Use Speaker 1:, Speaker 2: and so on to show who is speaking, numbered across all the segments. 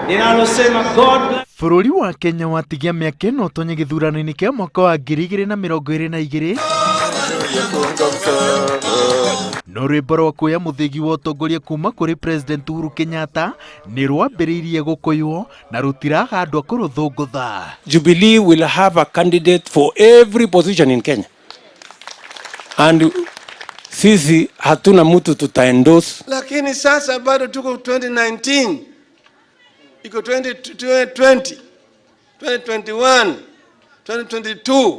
Speaker 1: Linalosema God bless
Speaker 2: Bũrũri wa Kenya watigia mĩaka ĩno ũtonye gĩthurano-inĩ kĩa mwaka wa 2022 no rwĩmbo rwa kuoya mũthĩgi wa ũtongoria kuma kũrĩ President Uhuru Kenyatta nĩ rwambĩrĩirie gũkũywo na rũtiraga andũ a kũrũthũngũtha.
Speaker 3: Jubilee will have a candidate for every position in Kenya. And sisi hatuna mtu tutaendorse.
Speaker 4: Lakini sasa bado tuko 2019, iko 2020, 2021, 2022.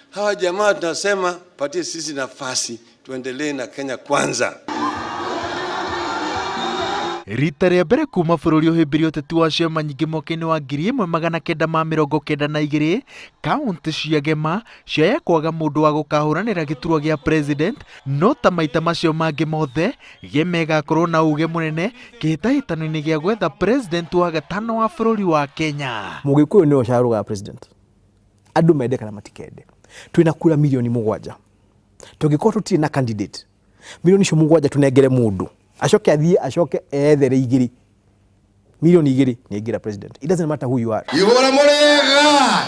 Speaker 4: Hawa jamaa tunasema patie sisi nafasi tuendelee na Kenya Kwanza.
Speaker 2: Rita rĩa mbere kuma bũrũri ũhĩmbĩria ũteti wa ciama nyingĩ mwaka-inĩ wa 1992, kaũntĩ cia Gema ciaya kwaga mũndũ wa gũkahũranĩra gĩturwa gĩa president, no ta maita macio mangĩ mothe, Gema ĩgakorwo na uge mũnene kĩhĩtahĩtano-inĩ gĩa gwetha president wa gatano wa bũrũri wa Kenya.
Speaker 5: Mũgĩkũyũ nĩwe ũcagũraga president, andũ mende kana matikende. Twĩna kura 7 milioni. Tũngĩkorwo tũtirĩ na candidate, 7 milioni icio tũnengere mũndũ acoke athiĩ acoke ethere igĩrĩ, 2 milioni nĩ aingĩra president. It doesn't matter who you are.
Speaker 4: Igũra mũrĩega.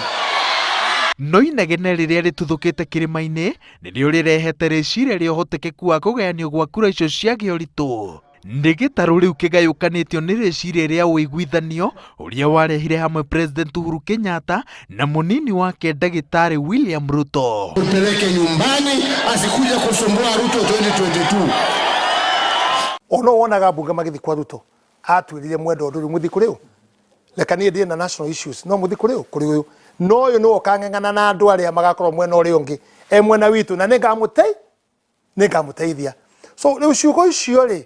Speaker 2: No inegene rĩrĩa rĩtuthũkĩte kĩrĩma-inĩ nĩrĩo rĩrehete rĩciria rĩa ũhotekeku wa kũgayanio gwa kura icio ciagĩa ũritũ. Nĩ gĩtarũ rĩu kĩgayũkanĩtio nĩ rĩciria rĩa ũiguithanio ũrĩa warehire hamwe President Uhuru Kenyatta na mũnini wake Ndagĩtarĩ William Ruto.
Speaker 6: Tupeleke nyumbani, asikuja kusumbua Ruto 2022.
Speaker 7: Ona wonaga mbunge magĩthiĩ kwa Ruto, atwĩrire mwenda ũndũ rĩu mũthiĩ kũrĩ ũ, reka niĩ ndĩĩ na national issues, no mũthiĩ kũrĩ ũ, kũrĩ ũyũ, no ũyũ nĩwe ũkang'ang'ana na andũ arĩa magakorwo mwena ũrĩa ũngĩ e mwena witũ na nĩngamũteithia. So rĩu ciugo icio rĩ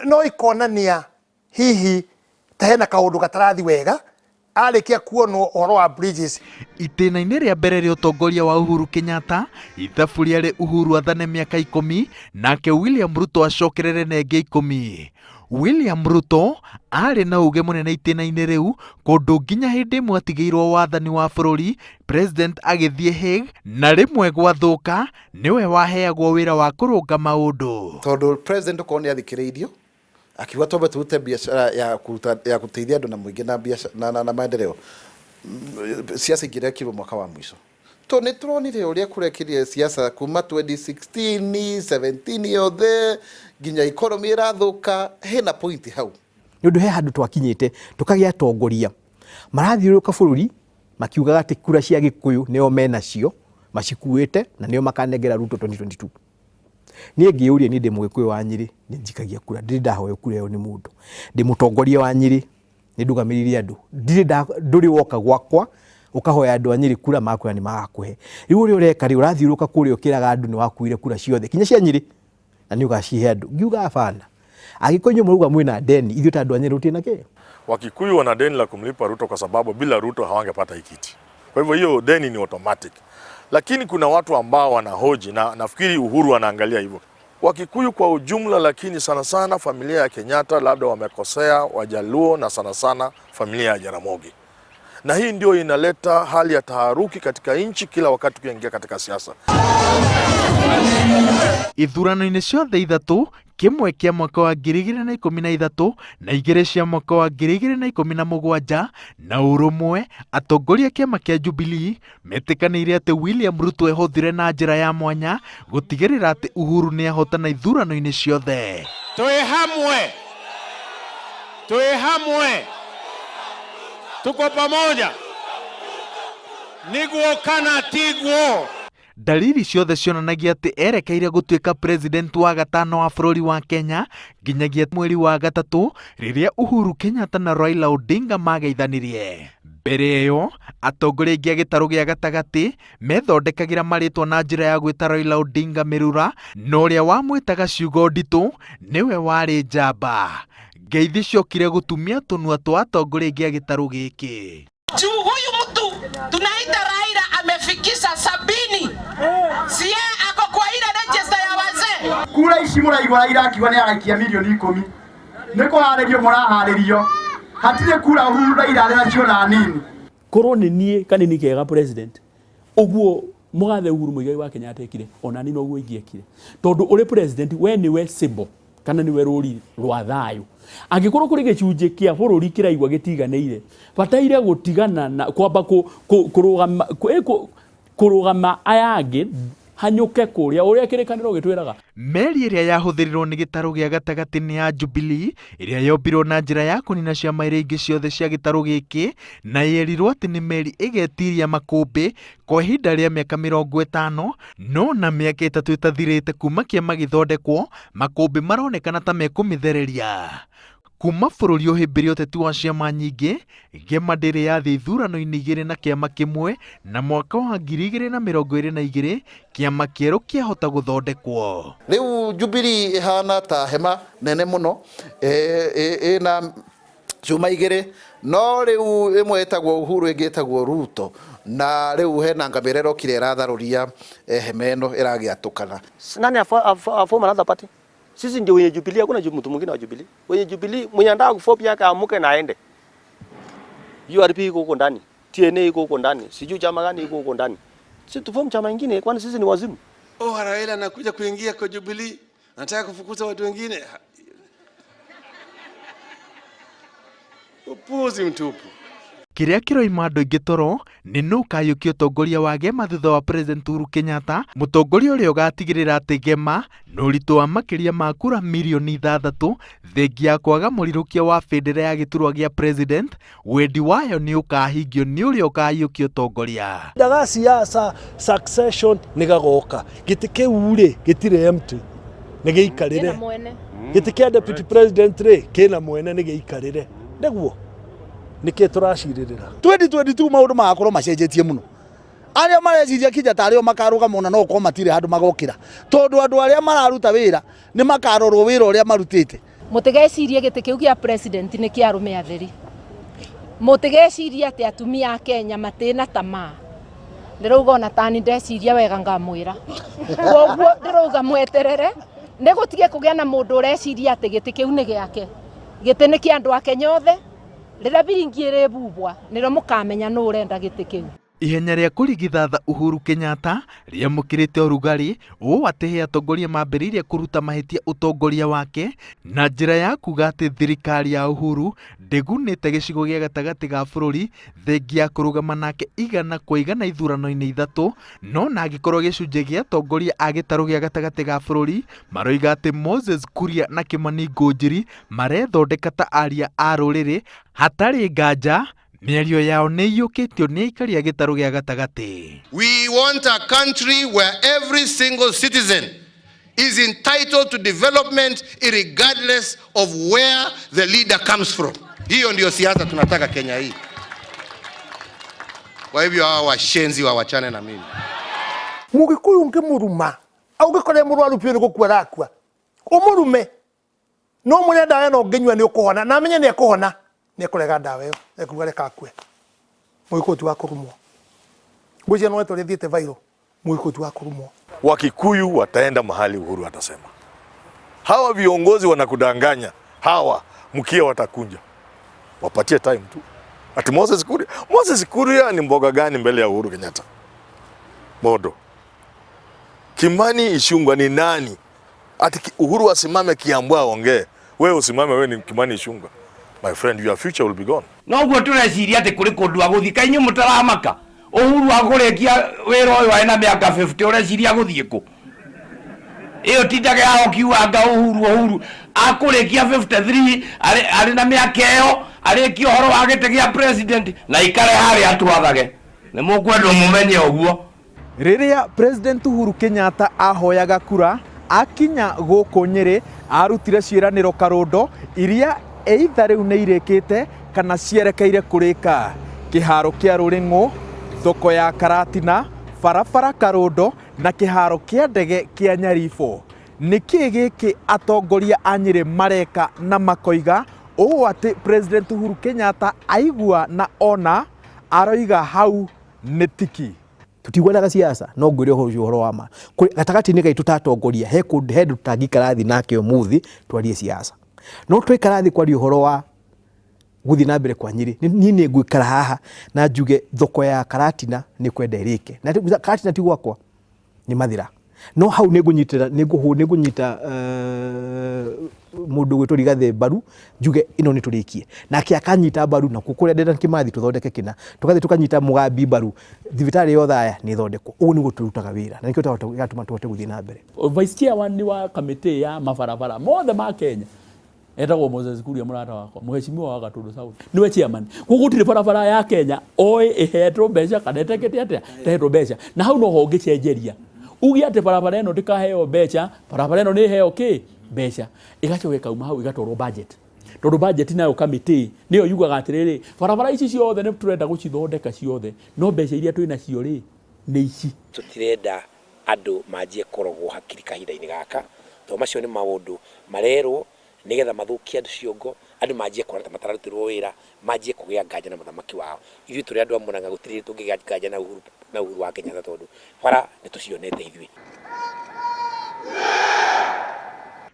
Speaker 7: no ikonania hihi ta hena kaũndũ gatarathi wega arĩkia kuonwo ũhoro wa bridges.
Speaker 2: Itĩna-inĩ rĩa mbere rĩa ũtongoria wa Uhuru Kenyatta, ithabu rĩarĩ Uhuru athane mĩaka 10 nake William Ruto acokerere na ĩngĩ 10. William Ruto arĩ na uge mũnene itĩna-inĩ rĩu kũndũ nginya hĩndĩ ĩmwe atigĩirwo wathani wa bũrũri president agĩthiĩ Hague, na rĩmwe gwathũka nĩwe waheagwo wĩra wa kũrũnga maũndũ.
Speaker 8: Tondũ president okorwo nĩ athikĩrĩirio akiuga twambe tũrute biacara ya kũruta ya gũteithia andũ na mũingĩ na biacara na maendeleo, siasa ingĩrekirwo mwaka wa mũico, to nĩ tũronire ũrĩa kũrekirie siasa kuma 2016 17 yothe nginya economy ĩrathũka hena point hau.
Speaker 5: Nĩ ũndũ he handũ twakinyĩte tũkagĩa atongoria marathiũrũrũka bũrũri makiugaga atĩ kura cia Gĩkũyũ nĩo menacio macikuĩte na nĩo makanengera Ruto 2022. Niĩ ngĩyũria, niĩ ndĩ Mũgĩkũyũ wa Nyĩrĩ, nĩ njikagia kura, ndirĩ ndahoywo kura ĩyo nĩ mũndũ. Ndĩ mũtongoria wa Nyĩrĩ, nĩ ndũgamĩrĩire andũ, ndirĩ ndũrĩ woka gwakwa ũkahoya andũ a Nyĩrĩ kura makwĩra nĩ magakũhe. Rĩu ũrĩa ũreka rĩ, ũrathiũrũrũka kũrĩa ũkĩraga andũ nĩ wakuire kura ciothe kinya cia Nyĩrĩ na nĩ ũgacihe andũ. Ngiuga abana, angĩkorwo inyuĩ mũrauga mwĩna deni, ithuĩ ta andũ a Nyĩrĩ tũtirĩ na kĩ.
Speaker 9: Wakikuyu wana deni la kumlipa Ruto kwa sababu bila Ruto hawangepata hii kiti. Kwa hivyo hiyo deni ni automatic. Lakini kuna watu ambao wanahoji na nafikiri Uhuru anaangalia hivyo. Wakikuyu kwa ujumla, lakini sana sana familia ya Kenyatta labda wamekosea Wajaluo na sana sana familia ya Jaramogi. Na hii ndio inaleta hali ya taharuki katika nchi kila wakati tukiingia katika siasa.
Speaker 2: Ithurano-inĩ ciothe ithatũ, kĩmwe kĩa mwaka wa 2013 na igĩrĩ cia mwaka wa 2017, na ũrũmwe, atongoria a kĩama kĩa Jubilee metĩkanĩire atĩ William Ruto ehothire na njĩra ya mwanya gũtigĩrĩra atĩ Uhuru nĩ ahotana ithurano-inĩ ciothe.
Speaker 3: Twĩ hamwe, twĩ hamwe, tuko pamoja, niguo kana tiguo?
Speaker 2: Dalili ciothe cionanagia atĩ erekeire gũtuĩka president wa gatano wa bũrũri wa Kenya nginyagia mweri wa gatatũ rĩrĩa Uhuru Kenyatta na Raila Odinga mageithanirie. Mbere ĩyo, atongoria aingĩ a gĩtarũ gĩa gatagatĩ methondekagĩra marĩtwa na njĩra ya gwĩta Raila Odinga mĩrura, na ũrĩa wamwĩtaga ciugo nditũ nĩwe warĩ njamba. Ngeithi ciokire gũtumia tũnua twa atongoria aingĩ a gĩtarũ gĩkĩ.
Speaker 1: Juu huyu mtu tunaita Raila amefikisha 70, si yeye ako kwa ile register ya wazee?
Speaker 10: Kura ici mũraigua Raila akiuga nĩ araikia 10 milioni nĩ kũharĩrio mũraharĩrio, hatirĩ kura Uhuru Raila arĩ nacio na nini.
Speaker 11: Korwo nĩ niĩ kanini kega president ũguo mũgathe Uhuru Muigai wa Kenyatta ekire, ona niĩ noguo ingĩekire, tondũ ũrĩ president we nĩwe symbol. Kana nĩwe rũri rwa thayũ. Angĩkorwo kũrĩ gĩcunjĩ kĩa bũrũri kĩraigua gĩtiganĩire, bataire gũtigana na kwamba kũrũgama, kũrũgama aya angĩ hanyũke kũrĩa ũrĩa kĩrĩkanĩro gĩtwĩraga.
Speaker 2: Meri ĩrĩa yahũthĩrirwo nĩ gĩtarũ gĩa gatagatĩ nĩ ya Jubilee ĩrĩa yombirwo na njĩra ya kũnina ciama iria ingĩ ciothe cia gĩtarũ gĩkĩ na yerirwo atĩ nĩ meri ĩgetiria makũmbĩ kwa ihinda rĩa mĩaka 50 no na mĩaka 3 ĩtathirĩte kuma kĩama gĩthondekwo makũmbĩ maronekana ta mekũmĩthereria. Kuma bũrũri ũhĩmbĩria ũteti wa ciama nyingĩ, Gema ndĩrĩ yathiĩ ithurano-inĩ igĩrĩ na kĩama kĩmwe na mwaka wa 2022 kĩama kĩerũ kĩahota gũthondekwo.
Speaker 8: Rĩu Jubilee ĩhana ta hema nene mũno, ĩna cuma igĩrĩ, no rĩu ĩmwe ĩtagwo Uhuru ĩngĩ ĩtagwo Ruto, na rĩu hena ngamĩra ĩrokire ĩratharũria hema ĩno ĩragĩatũkana.
Speaker 12: Nani aform another party? Sisi ndio wenye Jubilee, hakuna mtu mwingine wa Jubilee. Wenye Jubilee mwenye anataka kuform yake amuke na aende. URP iko huko ndani, TNA iko huko ndani, sijui chama gani iko huko ndani. Sisi tuform chama kingine, kwani sisi ni wazimu?
Speaker 4: Oh, Raila anakuja kuingia kwa Jubilee, anataka kufukuza watu wengine. Upuzi mtupu.
Speaker 2: Kĩrĩa kĩroima andũ aingĩ toro nĩ nũ ũkayũkia ũtongoria wa Gema thutha wa President Uhuru Kenyatta, mũtongoria ũrĩa ũgatigĩrĩra atĩ Gema na ũritũ wa makĩria ma kura mirioni 6 thengia ya kwaga mũrirũkia wa bendera ya gĩturwa gĩa President, wendi wayo nĩ ũkahingio nĩ ũrĩa ũkayũkia ũtongoria.
Speaker 13: Ndaga siasa succession nĩ gagoka gĩtĩ kĩu rĩ gĩtirĩ empty nĩ gĩikarĩre gĩtĩ kĩa deputy president rĩ kĩna mwene nĩ gĩikarĩre nĩguo nĩkĩ tũracirĩrĩra
Speaker 6: 2022 maũndũ magakorwo macenjetie mũno arĩa mareciria kinya ta arĩo makarũgama ona no ũkorwo matirĩ handũ magokĩra tondũ andũ arĩa mararuta wĩra nĩ makarorwo wĩra ũrĩa marutĩte.
Speaker 14: Mũtigecirie gĩtĩ kĩu gĩa president nĩ kĩa arũme atheri. Mũtigecirie atĩ atumia a Kenya matĩna tamaa. Ndĩrauga ona tani ndeciria wega ngamwĩra. Koguo ndĩrauga mweterere nĩ gũtige kũgĩa na mũndũ ũreciria atĩ gĩtĩ kĩu nĩ gĩake. Gĩtĩ nĩ kĩa andũ a Kenya othe. Rĩrĩa biringi ĩrĩbubwa nĩrĩo mũkamenya nũ ũrenda gĩtĩ kĩu.
Speaker 2: Ihenya rĩa kũrigithatha Uhuru Kenyatta rĩamũkĩrĩte ũrugarĩ ũũ atĩ he atongoria mambĩrĩirie kũruta mahĩtia ũtongoria wake na njĩra ya kuga atĩ thirikari ya Uhuru ndĩgunĩte gĩcigo gĩa gatagatĩ ga bũrũri thengia ya kũrũgama nake igana kwa igana ithurano-inĩ 3 no na angĩkorwo gĩcunjĩ gĩa atongoria a gĩtarũ gĩa gatagatĩ ga bũrũri maroiga atĩ Moses Kuria na Kimani Ngunjiri marethondeka ta aria a rũrĩrĩ hatarĩ nganja mĩario yao nĩ iyũkĩtio nĩ aikari a gĩtarũ gĩa gatagatĩ.
Speaker 4: We want a country where every single citizen is entitled to development regardless of where the leader comes from. Hiyo ndio siasa tunataka Kenya hii. Kwa hivyo hawa washenzi wawachane na mimi.
Speaker 7: Mugikuyu ngimuruma au ngikore murwaru piũ nĩ gũkua arakua ũmũrume no mũrĩa ndawa ĩno ũngĩnyua nĩ ũkũhona na amenye nĩ ekũhona nĩ ekũrega ndawa ĩyo ekuga reka akue. Mũgĩkũyũ ti wa kũrumwo. Ngwĩciria no wetũ ũrĩa thiĩte viral mũgĩkũyũ ti wa kũrumwo.
Speaker 9: Wakikuyu wataenda mahali Uhuru atasema. Hawa viongozi wanakudanganya, hawa mkia watakunja. Wapatie time tu. Ati Moses Kuria, Moses Kuria ni mboga gani mbele ya Uhuru Kenyatta? Modo. Kimani Ichung'wah ni nani? Ati Uhuru asimame Kiambu aongee. Wewe usimame, wewe ni Kimani Ichung'wah. My friend, your future will be gone.
Speaker 15: No guo tureciria ati kuri kundu aguthi kainyu mutaramaka. Uhuru agurikia wira uyu ari na miaka 50 ureciria guthie ku? Iyo tindage yao kiuga anga Uhuru Uhuru akurikia 53 ari na miaka iyo arikie uhoro wa giti gia president na ikare haria atwathage. Ni mukwendwo mumenye uguo.
Speaker 2: Rĩrĩa President Uhuru Kenyatta ahoyaga kura akinya gũkũ Nyĩrĩ arutire ciĩranĩro karũndo iria either rĩu nĩ irĩkĩte kana cierekeire kũrĩka. Kĩharo kĩa Rũrĩng'ũ, thoko ya Karatina, barabara Karũndo na kĩharo kĩa ndege kĩa Nyaribo. Nĩkĩ gĩkĩ atongoria a Nyĩrĩ mareka na makoiga ũũ atĩ President Uhuru Kenyatta aigua na ona aroiga hau nĩ tiki.
Speaker 5: Tutiguanaga siasa no ngwĩre ũhoro ũcio ũhoro wa ma. Kũrĩ gatagatĩ-inĩ gaitũ ta atongoria he kũndũ he ndũ tũtangĩikara thĩ nake ũmũthĩ twarie siasa. No twaikara thĩ kwaria ũhoro wa gũthiĩ na mbere kwa Nyĩrĩ, niĩ nĩ ngũikara haha na njuge thoko ya Karatina nĩ kwenda ĩrĩke. Na Karatina ti gwakwa, nĩ Mathĩra. No hau nĩ ngũnyitĩra nĩ ngũhũ nĩ ngũnyita eh, mũndũ gwĩtwo Rigathĩ mbaru njuge ĩno nĩ tũrĩkie nake akanyita mbaru na kũrĩa Dedan Kimathi tũthondeke kĩna tũgathiĩ tũkanyita Mũgambi mbaru thibitarĩ ya Othaya nĩ ĩthondekwo. Ũguo nĩguo tũrutaga wĩra na nĩkĩo gĩratũma tũhote gũthiĩ na mbere.
Speaker 11: Vice chairman wa kamĩtĩ ya mabarabara mothe ma Kenya etagwo Moses Kuria mũrata wakwa mũheshimiwa wa Gatundu South niwe chairman koguo gũtirĩ barabara ya Kenya oĩ ĩhetwo mbeca kana ĩtekete atĩa ĩtahetwo mbeca na hau noho ũngĩcenjeria uge atĩ barabara ĩno ndĩkaheo mbeca barabara ĩno nĩ ĩheo kĩ mbeca ĩgacoka ĩkauma hau ĩgatwarwo budget tondũ budget nayo kamĩtĩ nĩyo yugaga atĩrĩrĩ barabara ici ciothe nĩ tũrenda gũcithondeka ciothe no mbeca iria twĩ nacio rĩ nĩ ici.
Speaker 16: Tũtirenda andũ manjie kũrogwo hakiri kahinda-inĩ gaka, tondũ macio nĩ maũndũ marerwo nĩgetha mathũkie andũ ciongo, andũ manjie kuona ta matararutĩrwo wĩra, manjie kũgĩa nganja na mũthamaki wao. Ithuĩ tũrĩ andũ a Murang'a gũtirĩ hĩndĩ tũngĩgĩa nganja na Uhuru, na Uhuru wa Kenyatta tondũ bara nĩ tũcionete ithuĩ.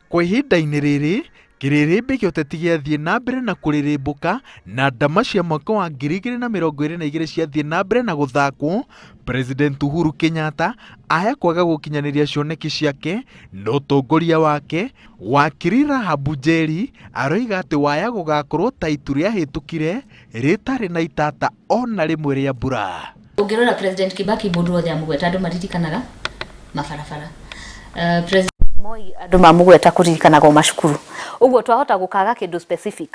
Speaker 2: Kwa ihinda-inĩ rĩrĩ, Kĩrĩrĩmbĩ gĩa ũteti gĩathiĩ na mbere na kũrĩrĩmbũka na ndama cia mwaka wa 2022 ciathiĩ na mbere na gũthakwo, President Uhuru Kenyatta aya kwaga gũkinyanĩria cioneki ciake na ũtongoria wake, Wakiri Rahabu Njeri aroiga atĩ waya gũgakorwo ta itu rĩahĩtũkire rĩtarĩ na itata ona rĩmwe rĩa mbura.
Speaker 17: Ũngĩrora President Kibaki mũndũ wothe amũgweta andũ maririkanaga mabarabara. President Moi andũ mamũgweta kũririkanagwo macukuru. Ũguo twahota gũkaga kĩndũ specific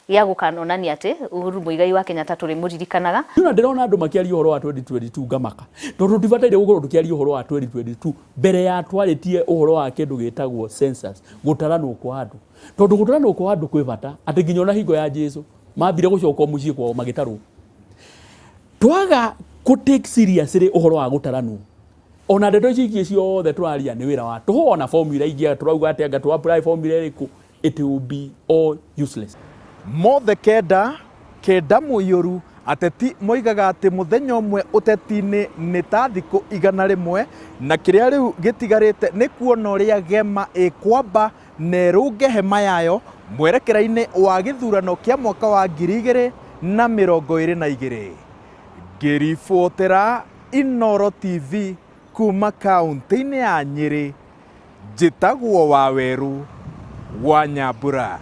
Speaker 17: gĩa gũkanonania atĩ Uhuru Muigai wa Kenyatta tũrĩmũririkanaga.
Speaker 11: Niĩ ona ndĩrona andũ makĩaria ũhoro wa 2022 ngamaka tondũ tũtibataire gũkorwo tũkĩaria ũhoro wa 2022 mbere ya twarĩtie ũhoro wa kĩndũ gĩtagwo census, gũtaranwo kwa andũ. Tondũ gũtaranwo kwa andũ kwĩ bata atĩ nginya ona hingo ya Jesu mambire gũcoka o mũciĩ kwao magĩtarwo. Twaga kũ take seriously ũhoro wa gũtaranwo ona ndeto ici ingĩ ciothe tũraria nĩ wĩra wa tũhũ ona formula ingĩ tũrauga atĩ anga tũ apply formula ĩrĩkũ it will be all useless.
Speaker 2: Mothe kenda, kenda mũiyũru, ateti moigaga atĩ mũthenya ũmwe ũteti-inĩ nĩ ta thikũ 100, na kĩrĩa rĩu gĩtigarĩte nĩ kuona ũrĩa Gema ĩkwamba na ĩrũnge hema yayo mwerekera-inĩ wa gĩthurano kĩa mwaka wa 2022. Ngĩribotera Inooro TV kuma kaũntĩ-inĩ ya Nyĩrĩ, njĩtagwo Wawerũ wa Nyambura.